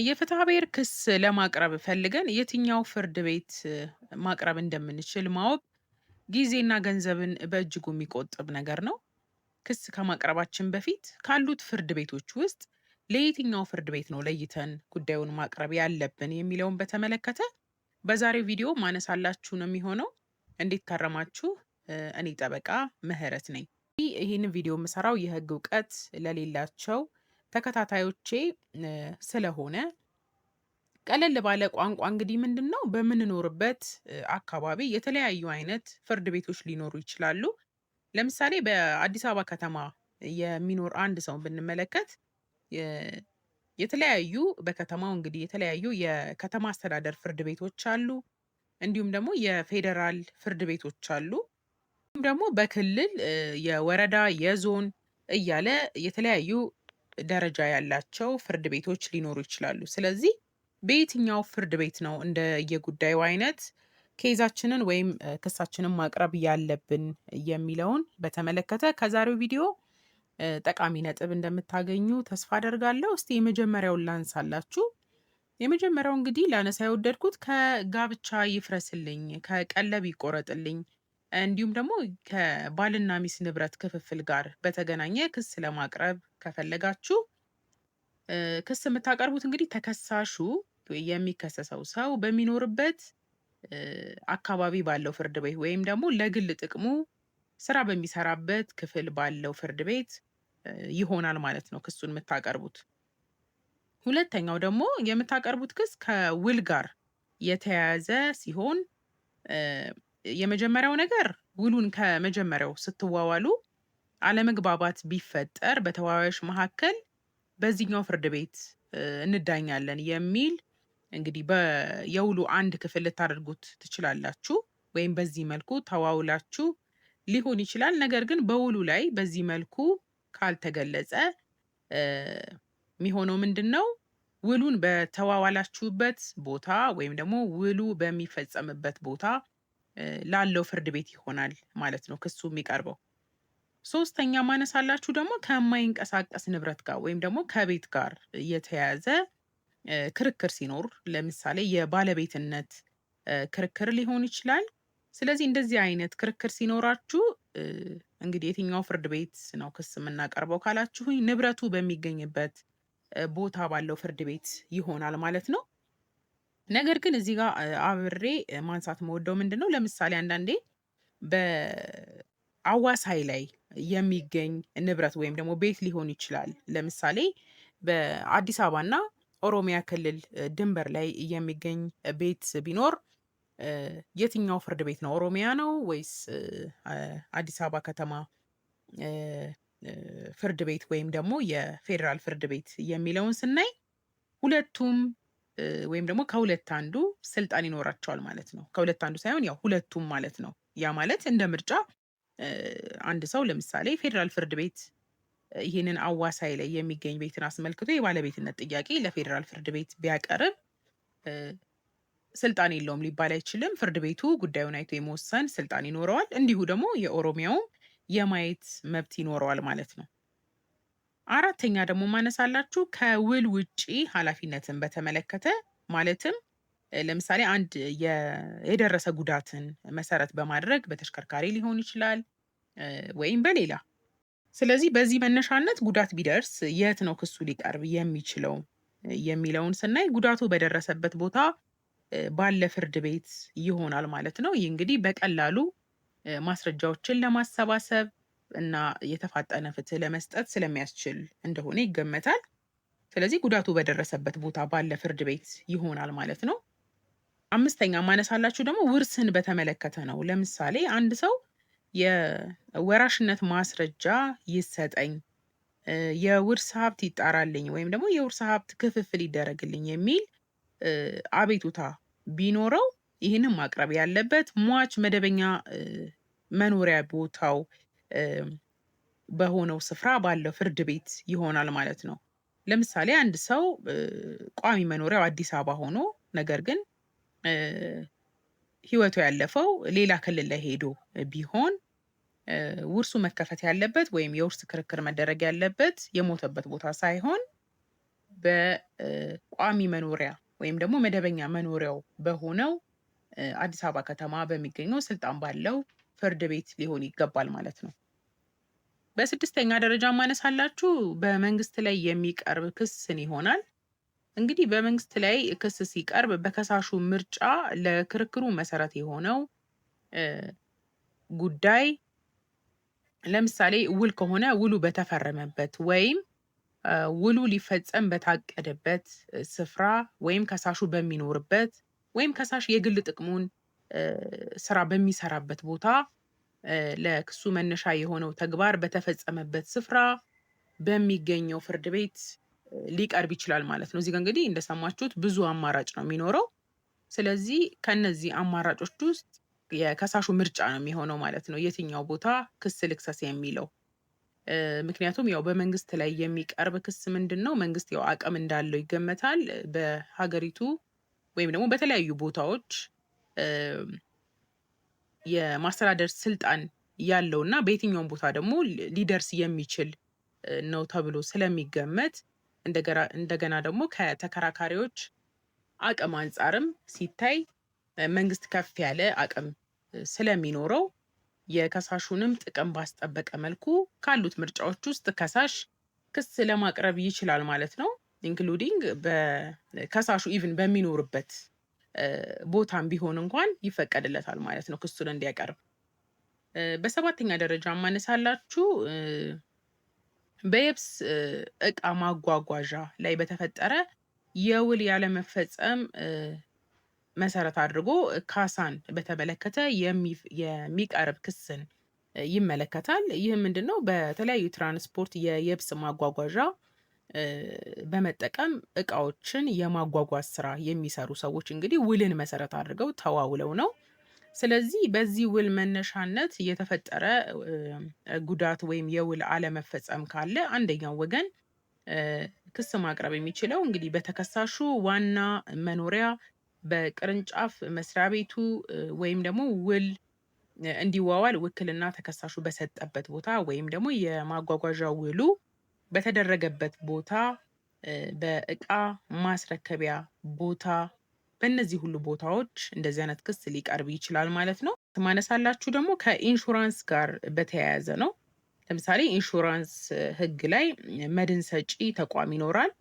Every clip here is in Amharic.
የፍትሐብሔር ክስ ለማቅረብ ፈልገን የትኛው ፍርድ ቤት ማቅረብ እንደምንችል ማወቅ ጊዜና ገንዘብን በእጅጉ የሚቆጥብ ነገር ነው። ክስ ከማቅረባችን በፊት ካሉት ፍርድ ቤቶች ውስጥ ለየትኛው ፍርድ ቤት ነው ለይተን ጉዳዩን ማቅረብ ያለብን የሚለውን በተመለከተ በዛሬው ቪዲዮ ማነሳላችሁ ነው የሚሆነው። እንዴት ከረማችሁ? እኔ ጠበቃ ምህረት ነኝ። ይህንን ቪዲዮ የምሰራው የህግ እውቀት ለሌላቸው ተከታታዮቼ ስለሆነ ቀለል ባለ ቋንቋ እንግዲህ ምንድን ነው በምንኖርበት አካባቢ የተለያዩ አይነት ፍርድ ቤቶች ሊኖሩ ይችላሉ። ለምሳሌ በአዲስ አበባ ከተማ የሚኖር አንድ ሰው ብንመለከት የተለያዩ በከተማው እንግዲህ የተለያዩ የከተማ አስተዳደር ፍርድ ቤቶች አሉ። እንዲሁም ደግሞ የፌዴራል ፍርድ ቤቶች አሉ። እንዲሁም ደግሞ በክልል የወረዳ፣ የዞን እያለ የተለያዩ ደረጃ ያላቸው ፍርድ ቤቶች ሊኖሩ ይችላሉ። ስለዚህ በየትኛው ፍርድ ቤት ነው እንደ የጉዳዩ አይነት case ኣችንን ወይም ክሳችንን ማቅረብ ያለብን የሚለውን በተመለከተ ከዛሬው ቪዲዮ ጠቃሚ ነጥብ እንደምታገኙ ተስፋ አደርጋለሁ። እስቲ የመጀመሪያውን ላንሳላችሁ። የመጀመሪያው እንግዲህ ላነሳ የወደድኩት ከጋብቻ ይፍረስልኝ፣ ከቀለብ ይቆረጥልኝ እንዲሁም ደግሞ ከባልና ሚስት ንብረት ክፍፍል ጋር በተገናኘ ክስ ለማቅረብ ከፈለጋችሁ ክስ የምታቀርቡት እንግዲህ ተከሳሹ የሚከሰሰው ሰው በሚኖርበት አካባቢ ባለው ፍርድ ቤት ወይም ደግሞ ለግል ጥቅሙ ስራ በሚሰራበት ክፍል ባለው ፍርድ ቤት ይሆናል ማለት ነው ክሱን የምታቀርቡት። ሁለተኛው ደግሞ የምታቀርቡት ክስ ከውል ጋር የተያያዘ ሲሆን የመጀመሪያው ነገር ውሉን ከመጀመሪያው ስትዋዋሉ አለመግባባት ቢፈጠር በተዋዋዮች መካከል በዚህኛው ፍርድ ቤት እንዳኛለን የሚል እንግዲህ የውሉ አንድ ክፍል ልታደርጉት ትችላላችሁ። ወይም በዚህ መልኩ ተዋውላችሁ ሊሆን ይችላል። ነገር ግን በውሉ ላይ በዚህ መልኩ ካልተገለጸ የሚሆነው ምንድን ነው? ውሉን በተዋዋላችሁበት ቦታ ወይም ደግሞ ውሉ በሚፈጸምበት ቦታ ላለው ፍርድ ቤት ይሆናል ማለት ነው ክሱ የሚቀርበው። ሶስተኛ ማነሳላችሁ ደግሞ ከማይንቀሳቀስ ንብረት ጋር ወይም ደግሞ ከቤት ጋር የተያያዘ ክርክር ሲኖር ለምሳሌ የባለቤትነት ክርክር ሊሆን ይችላል። ስለዚህ እንደዚህ አይነት ክርክር ሲኖራችሁ እንግዲህ የትኛው ፍርድ ቤት ነው ክስ የምናቀርበው ካላችሁኝ ንብረቱ በሚገኝበት ቦታ ባለው ፍርድ ቤት ይሆናል ማለት ነው። ነገር ግን እዚህ ጋር አብሬ ማንሳት መወደው ምንድን ነው፣ ለምሳሌ አንዳንዴ በአዋሳይ ላይ የሚገኝ ንብረት ወይም ደግሞ ቤት ሊሆን ይችላል። ለምሳሌ በአዲስ አበባና ኦሮሚያ ክልል ድንበር ላይ የሚገኝ ቤት ቢኖር የትኛው ፍርድ ቤት ነው? ኦሮሚያ ነው ወይስ አዲስ አበባ ከተማ ፍርድ ቤት ወይም ደግሞ የፌዴራል ፍርድ ቤት የሚለውን ስናይ ሁለቱም ወይም ደግሞ ከሁለት አንዱ ስልጣን ይኖራቸዋል ማለት ነው። ከሁለት አንዱ ሳይሆን ያው ሁለቱም ማለት ነው። ያ ማለት እንደ ምርጫ አንድ ሰው ለምሳሌ ፌዴራል ፍርድ ቤት ይህንን አዋሳይ ላይ የሚገኝ ቤትን አስመልክቶ የባለቤትነት ጥያቄ ለፌዴራል ፍርድ ቤት ቢያቀርብ ስልጣን የለውም ሊባል አይችልም። ፍርድ ቤቱ ጉዳዩን አይቶ የመወሰን ስልጣን ይኖረዋል። እንዲሁ ደግሞ የኦሮሚያውም የማየት መብት ይኖረዋል ማለት ነው። አራተኛ ደግሞ ማነሳላችሁ ከውል ውጪ ኃላፊነትን በተመለከተ ማለትም ለምሳሌ አንድ የደረሰ ጉዳትን መሰረት በማድረግ በተሽከርካሪ ሊሆን ይችላል ወይም በሌላ። ስለዚህ በዚህ መነሻነት ጉዳት ቢደርስ የት ነው ክሱ ሊቀርብ የሚችለው የሚለውን ስናይ ጉዳቱ በደረሰበት ቦታ ባለ ፍርድ ቤት ይሆናል ማለት ነው። ይህ እንግዲህ በቀላሉ ማስረጃዎችን ለማሰባሰብ እና የተፋጠነ ፍትህ ለመስጠት ስለሚያስችል እንደሆነ ይገመታል። ስለዚህ ጉዳቱ በደረሰበት ቦታ ባለ ፍርድ ቤት ይሆናል ማለት ነው። አምስተኛ ማነሳላችሁ ደግሞ ውርስን በተመለከተ ነው። ለምሳሌ አንድ ሰው የወራሽነት ማስረጃ ይሰጠኝ፣ የውርስ ሀብት ይጣራልኝ፣ ወይም ደግሞ የውርስ ሀብት ክፍፍል ይደረግልኝ የሚል አቤቱታ ቢኖረው ይህንን ማቅረብ ያለበት ሟች መደበኛ መኖሪያ ቦታው በሆነው ስፍራ ባለው ፍርድ ቤት ይሆናል ማለት ነው። ለምሳሌ አንድ ሰው ቋሚ መኖሪያው አዲስ አበባ ሆኖ ነገር ግን ሕይወቱ ያለፈው ሌላ ክልል ላይ ሄዶ ቢሆን ውርሱ መከፈት ያለበት ወይም የውርስ ክርክር መደረግ ያለበት የሞተበት ቦታ ሳይሆን በቋሚ መኖሪያ ወይም ደግሞ መደበኛ መኖሪያው በሆነው አዲስ አበባ ከተማ በሚገኘው ስልጣን ባለው ፍርድ ቤት ሊሆን ይገባል ማለት ነው። በስድስተኛ ደረጃ ማነሳላችሁ በመንግስት ላይ የሚቀርብ ክስን ይሆናል። እንግዲህ በመንግስት ላይ ክስ ሲቀርብ በከሳሹ ምርጫ ለክርክሩ መሰረት የሆነው ጉዳይ ለምሳሌ ውል ከሆነ ውሉ በተፈረመበት ወይም ውሉ ሊፈጸም በታቀደበት ስፍራ ወይም ከሳሹ በሚኖርበት ወይም ከሳሽ የግል ጥቅሙን ስራ በሚሰራበት ቦታ ለክሱ መነሻ የሆነው ተግባር በተፈጸመበት ስፍራ በሚገኘው ፍርድ ቤት ሊቀርብ ይችላል ማለት ነው። እዚህ ጋ እንግዲህ እንደሰማችሁት ብዙ አማራጭ ነው የሚኖረው። ስለዚህ ከነዚህ አማራጮች ውስጥ የከሳሹ ምርጫ ነው የሚሆነው ማለት ነው፣ የትኛው ቦታ ክስ ልክሰስ የሚለው። ምክንያቱም ያው በመንግስት ላይ የሚቀርብ ክስ ምንድን ነው፣ መንግስት ያው አቅም እንዳለው ይገመታል። በሀገሪቱ ወይም ደግሞ በተለያዩ ቦታዎች የማስተዳደር ስልጣን ያለው እና በየትኛውም ቦታ ደግሞ ሊደርስ የሚችል ነው ተብሎ ስለሚገመት እንደገና ደግሞ ከተከራካሪዎች አቅም አንጻርም ሲታይ መንግስት ከፍ ያለ አቅም ስለሚኖረው የከሳሹንም ጥቅም ባስጠበቀ መልኩ ካሉት ምርጫዎች ውስጥ ከሳሽ ክስ ለማቅረብ ይችላል ማለት ነው። Including በከሳሹ even በሚኖርበት ቦታም ቢሆን እንኳን ይፈቀድለታል ማለት ነው ክሱን እንዲያቀርብ። በሰባተኛ ደረጃ ማነሳላችሁ በየብስ እቃ ማጓጓዣ ላይ በተፈጠረ የውል ያለመፈጸም መሰረት አድርጎ ካሳን በተመለከተ የሚቀርብ ክስን ይመለከታል። ይህ ምንድን ነው? በተለያዩ ትራንስፖርት የየብስ ማጓጓዣ በመጠቀም እቃዎችን የማጓጓዝ ስራ የሚሰሩ ሰዎች እንግዲህ ውልን መሰረት አድርገው ተዋውለው ነው። ስለዚህ በዚህ ውል መነሻነት የተፈጠረ ጉዳት ወይም የውል አለመፈጸም ካለ አንደኛው ወገን ክስ ማቅረብ የሚችለው እንግዲህ በተከሳሹ ዋና መኖሪያ፣ በቅርንጫፍ መስሪያ ቤቱ ወይም ደግሞ ውል እንዲዋዋል ውክልና ተከሳሹ በሰጠበት ቦታ ወይም ደግሞ የማጓጓዣ ውሉ በተደረገበት ቦታ፣ በእቃ ማስረከቢያ ቦታ፣ በእነዚህ ሁሉ ቦታዎች እንደዚህ አይነት ክስ ሊቀርብ ይችላል ማለት ነው። ማነሳላችሁ ደግሞ ከኢንሹራንስ ጋር በተያያዘ ነው። ለምሳሌ ኢንሹራንስ ሕግ ላይ መድን ሰጪ ተቋም ይኖራል።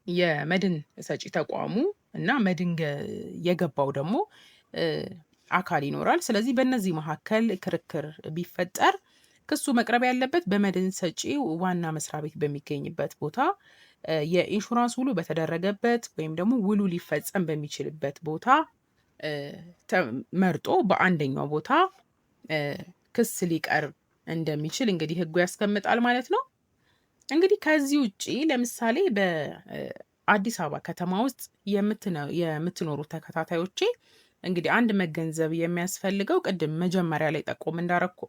የመድን ሰጪ ተቋሙ እና መድን የገባው ደግሞ አካል ይኖራል። ስለዚህ በእነዚህ መካከል ክርክር ቢፈጠር ክሱ መቅረብ ያለበት በመድን ሰጪ ዋና መስሪያ ቤት በሚገኝበት ቦታ፣ የኢንሹራንስ ውሉ በተደረገበት ወይም ደግሞ ውሉ ሊፈጸም በሚችልበት ቦታ መርጦ በአንደኛው ቦታ ክስ ሊቀርብ እንደሚችል እንግዲህ ህጉ ያስቀምጣል ማለት ነው። እንግዲህ ከዚህ ውጪ ለምሳሌ በአዲስ አበባ ከተማ ውስጥ የምትኖሩ ተከታታዮቼ እንግዲህ አንድ መገንዘብ የሚያስፈልገው ቅድም መጀመሪያ ላይ ጠቆም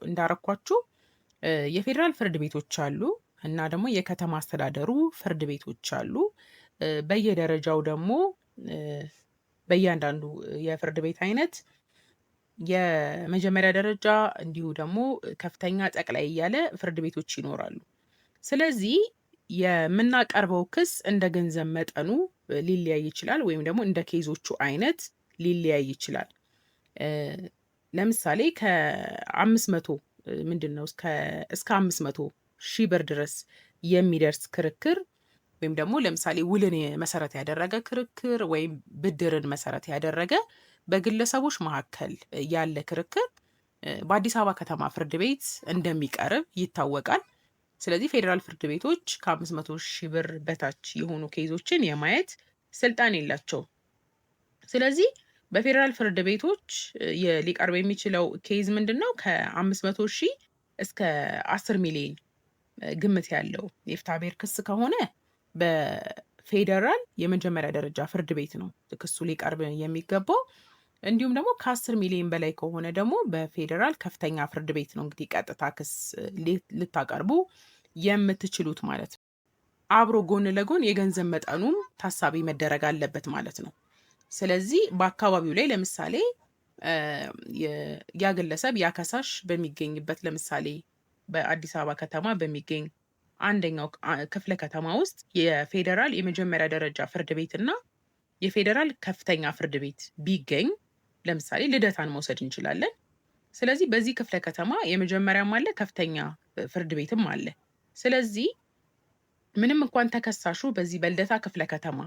እንዳረኳችሁ የፌዴራል ፍርድ ቤቶች አሉ እና ደግሞ የከተማ አስተዳደሩ ፍርድ ቤቶች አሉ። በየደረጃው ደግሞ በእያንዳንዱ የፍርድ ቤት አይነት የመጀመሪያ ደረጃ እንዲሁ ደግሞ ከፍተኛ፣ ጠቅላይ እያለ ፍርድ ቤቶች ይኖራሉ። ስለዚህ የምናቀርበው ክስ እንደ ገንዘብ መጠኑ ሊለያይ ይችላል፣ ወይም ደግሞ እንደ case ኦቹ አይነት ሊለያይ ይችላል። ለምሳሌ ከ500 ምንድን ነው እስከ 500,000 ብር ድረስ የሚደርስ ክርክር ወይም ደግሞ ለምሳሌ ውልን መሰረት ያደረገ ክርክር ወይም ብድርን መሰረት ያደረገ በግለሰቦች መካከል ያለ ክርክር በአዲስ አበባ ከተማ ፍርድ ቤት እንደሚቀርብ ይታወቃል። ስለዚህ ፌዴራል ፍርድ ቤቶች ከ500,000 ብር በታች የሆኑ case ኦችን የማየት ስልጣን የላቸውም። ስለዚህ በፌዴራል ፍርድ ቤቶች ሊቀርብ የሚችለው case ምንድን ነው? ከ500,000 እስከ 10 ሚሊዮን ግምት ያለው የፍትሐብሔር ክስ ከሆነ በፌዴራል የመጀመሪያ ደረጃ ፍርድ ቤት ነው ክሱ ሊቀርብ የሚገባው። እንዲሁም ደግሞ ከ10 ሚሊዮን በላይ ከሆነ ደግሞ በፌዴራል ከፍተኛ ፍርድ ቤት ነው እንግዲህ ቀጥታ ክስ ልታቀርቡ የምትችሉት ማለት ነው። አብሮ ጎን ለጎን የገንዘብ መጠኑም ታሳቢ መደረግ አለበት ማለት ነው። ስለዚህ በአካባቢው ላይ ለምሳሌ ያ ግለሰብ ያ ከሳሽ በሚገኝበት ለምሳሌ በአዲስ አበባ ከተማ በሚገኝ አንደኛው ክፍለ ከተማ ውስጥ የፌዴራል የመጀመሪያ ደረጃ ፍርድ ቤት እና የፌዴራል ከፍተኛ ፍርድ ቤት ቢገኝ፣ ለምሳሌ ልደታን መውሰድ እንችላለን። ስለዚህ በዚህ ክፍለ ከተማ የመጀመሪያም አለ፣ ከፍተኛ ፍርድ ቤትም አለ። ስለዚህ ምንም እንኳን ተከሳሹ በዚህ በልደታ ክፍለ ከተማ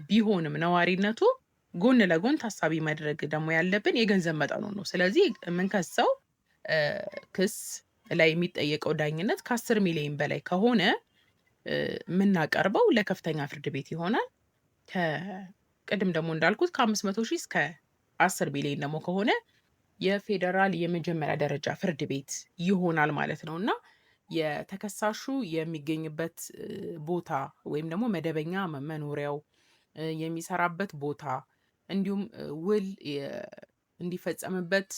ቢሆንም ነዋሪነቱ፣ ጎን ለጎን ታሳቢ ማድረግ ደግሞ ያለብን የገንዘብ መጠኑ ነው። ስለዚህ የምንከሰው ክስ ላይ የሚጠየቀው ዳኝነት ከ10 ሚሊዮን በላይ ከሆነ የምናቀርበው ለከፍተኛ ፍርድ ቤት ይሆናል። ከቅድም ደግሞ እንዳልኩት ከ500 ሺህ እስከ 10 ሚሊዮን ደግሞ ከሆነ የፌዴራል የመጀመሪያ ደረጃ ፍርድ ቤት ይሆናል ማለት ነው። እና የተከሳሹ የሚገኝበት ቦታ ወይም ደግሞ መደበኛ መኖሪያው፣ የሚሰራበት ቦታ፣ እንዲሁም ውል እንዲፈጸምበት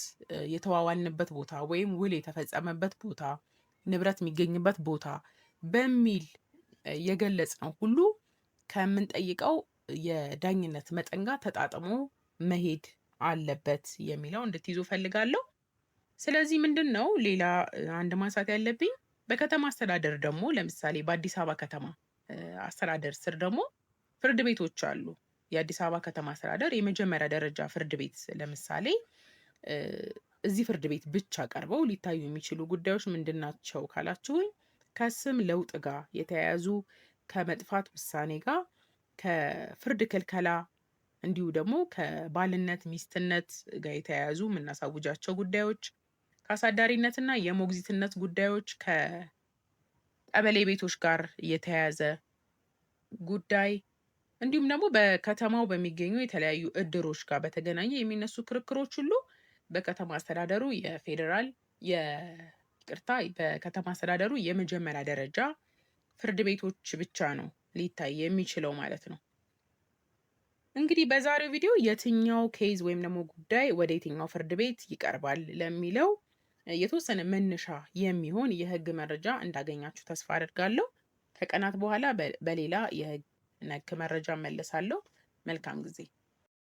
የተዋዋልንበት ቦታ ወይም ውል የተፈጸመበት ቦታ፣ ንብረት የሚገኝበት ቦታ በሚል የገለጽነው ሁሉ ከምንጠይቀው የዳኝነት መጠን ጋር ተጣጥሞ መሄድ አለበት የሚለው እንድትይዙ ፈልጋለሁ። ስለዚህ ምንድን ነው ሌላ አንድ ማንሳት ያለብኝ፣ በከተማ አስተዳደር ደግሞ ለምሳሌ በአዲስ አበባ ከተማ አስተዳደር ስር ደግሞ ፍርድ ቤቶች አሉ። የአዲስ አበባ ከተማ አስተዳደር የመጀመሪያ ደረጃ ፍርድ ቤት ለምሳሌ እዚህ ፍርድ ቤት ብቻ ቀርበው ሊታዩ የሚችሉ ጉዳዮች ምንድን ናቸው ካላችሁኝ፣ ከስም ለውጥ ጋር የተያያዙ፣ ከመጥፋት ውሳኔ ጋር፣ ከፍርድ ክልከላ፣ እንዲሁ ደግሞ ከባልነት ሚስትነት ጋር የተያያዙ የምናሳውጃቸው ጉዳዮች፣ ከአሳዳሪነትና የሞግዚትነት ጉዳዮች፣ ከቀበሌ ቤቶች ጋር የተያያዘ ጉዳይ፣ እንዲሁም ደግሞ በከተማው በሚገኙ የተለያዩ እድሮች ጋር በተገናኘ የሚነሱ ክርክሮች ሁሉ በከተማ አስተዳደሩ የፌዴራል ይቅርታ፣ በከተማ አስተዳደሩ የመጀመሪያ ደረጃ ፍርድ ቤቶች ብቻ ነው ሊታይ የሚችለው ማለት ነው። እንግዲህ በዛሬው ቪዲዮ የትኛው case ወይም ደግሞ ጉዳይ ወደ የትኛው ፍርድ ቤት ይቀርባል ለሚለው የተወሰነ መነሻ የሚሆን የህግ መረጃ እንዳገኛችሁ ተስፋ አደርጋለሁ። ከቀናት በኋላ በሌላ የህግ ነክ መረጃ እመለሳለሁ። መልካም ጊዜ።